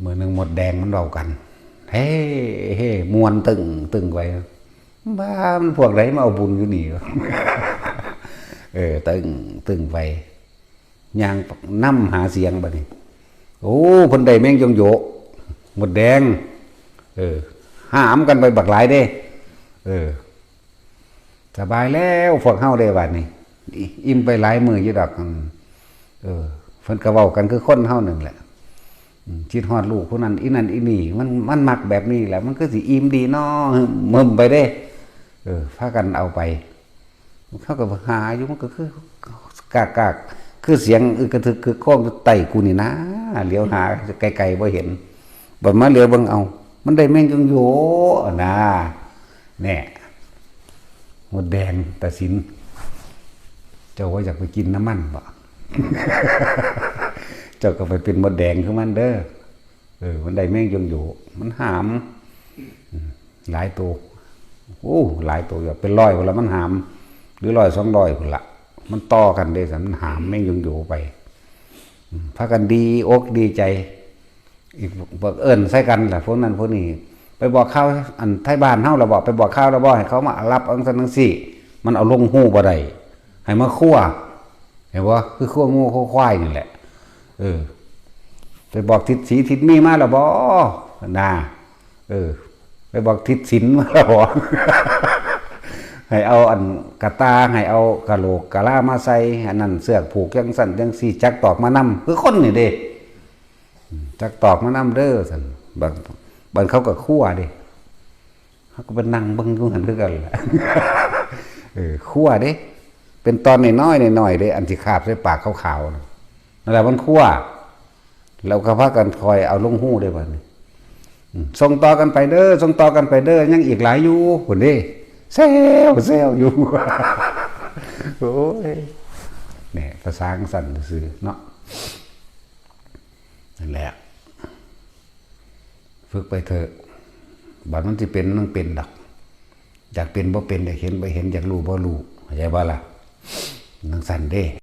ມື້ໜຶ່ງມົດແດງມັນເວົ້າກັນ ເຮ ເຮ ມ່ວນຕຶ້ງຕຶ້ງໄປ ບ້າ ມັນພວກໃດມາເອົາບຸນຢູ່ນີ້ ເອີ ຕຶ້ງຕຶ້ງໄປ ຍ່າງນຳຫາສຽງບາດນີ້ ໂອ້ ເພິ່ນໄດ້ແມງຢອງໂຢ ມົດແດງ ເອີ ຫາມກັນໄປບັກຫຼາຍເດ້ ເອີ ສະບາຍແລ້ວພວກເຮົາເດ້ບາດນີ້ ອີ່ມໄປຫຼາຍມື້ຢູ່ດອກ ເອີ ເພິ່ນກໍເວົ້າກັນຄືຄົນເຮົານັ້ນແຫຼະ ອືມ ຄິດຮອດລູກຜູ້ນັ້ນອີ່ນັ້ນອີ່ນີ້ ມັນ ມັນມັກແບບນີ້ແຫຼະ ມັນຄືຊິອີ່ມດີເນາະ ເຫິ້ມໄປເດ້ ເອີ ພາກັນເອົາໄປ ເຮົາກໍຫາຢູ່ ມັນກໍຄືກາກໆ ຄືສຽງອຶກກະທຶກຄຶກຄອງຢູ່ໃຕ້ກູນີ້ນາ ຫຼຽວຫາໄກໆບໍ່ເຫັນ ບັດມາຫຼຽວເບິ່ງ ເອົ້າ ມັນໄດ້ແມງຢອງໂຢນະ ແນ່ ມົດແດງຕາສິນ ເຈົ້າບໍ່ຢາກໄປກິນນຳມັນບໍ? ເຈົ້າກໍໄປເປັນມົດແດງຄືມັນເດີ້ ເອີ ມັນໄດ້ແມງຢອງໂຢ ມັນຫາມ ອືມ ຫຼາຍໂຕ ໂອ້ ຫຼາຍໂຕຢູ່ ເປັນຮ້ອຍພຸ້ນລະ ມັນຫາມ ຫຼື ຮ້ອຍສອງຮ້ອຍພຸ້ນລະ ມັນຕໍ່ກັນເດ້ ມັນຫາມແມງຢອງໂຢໄປ ອືມ ພາກັນດີອົກດີໃຈ ອີກ ເອີ້ນໃສ່ກັນລະ ພວກນັ້ນພວກນີ້ ໄປບອກຂ່າວອັນໄທບ້ານເຮົາລະບໍ? ໄປບອກຂ່າວລະບໍ? ໃຫ້ເຂົາມາຮັບເອົາຈັ່ງຊັ້ນຈັ່ງຊີ້ ມັນເອົາລົງຮູບໍ່ໄດ້ ໃຫ້ມາຄົວ ເຫັນບໍ່? ຄືຄົວງົວຄົວຄວາຍນີ້ແຫຼະ ເອີ ໄປບອກທິດສີທິດມີມາລະບໍ? ນາ ເອີ ໄປບອກທິດສິນມາລະບໍ? ໃຫ້ເອົາອັນກະຕ່າ ໃຫ້ເອົາກະໂຫຼກກະລາມາໃສ່ ອັນນັ້ນເຊືອກຜູກຈັ່ງຊັ້ນຈັ່ງຊີ້ ຈັກຕອກມານຳ ຄືຄົນນີ້ເດ້ ຈັກຕອກມານຳເດີ້ ຊັ້ນ ບາດ ບາດເຂົາກໍຄົວເດ້ ເຮົາກໍໄປນັ່ງເບິ່ງຢູ່ຫັ້ນຄືກັນແຫຼະ ເອີ ຄົວເດ້ ເປັນຕອນນ້ອຍໆ ນ້ອຍໆເດ້ ອັນທີ່ຄາບໃສ່ປາກຂາວໆ ນັ້ນ ນັ້ນແຫຼະມັນຄົວ ແລ້ວກໍພາກັນຄ່ອຍເອົາລົງຮູເດ້ບາດນີ້ ອືມ ສົ່ງຕໍ່ກັນໄປເດີ້ ສົ່ງຕໍ່ກັນໄປເດີ້ ຍັງອີກຫຼາຍຢູ່ພຸ້ນເດ້ ແຊວໆຢູ່ ໂອ້ຍ ແນ່ ພາສາຈັ່ງຊັ້ນຊື່ເນາະ ນັ້ນແຫຼະ ຝຶກໄປເຖາະ ບາດມັນຊິເປັນ ມັນເປັນດອກ ຢາກເປັນບໍ່ເປັນ ຢາກເຫັນບໍ່ເຫັນ ຢາກຮູ້ບໍ່ຮູ້ ເຂົ້າໃຈບໍ່ລະ? ຈັ່ງຊັ້ນເດ້.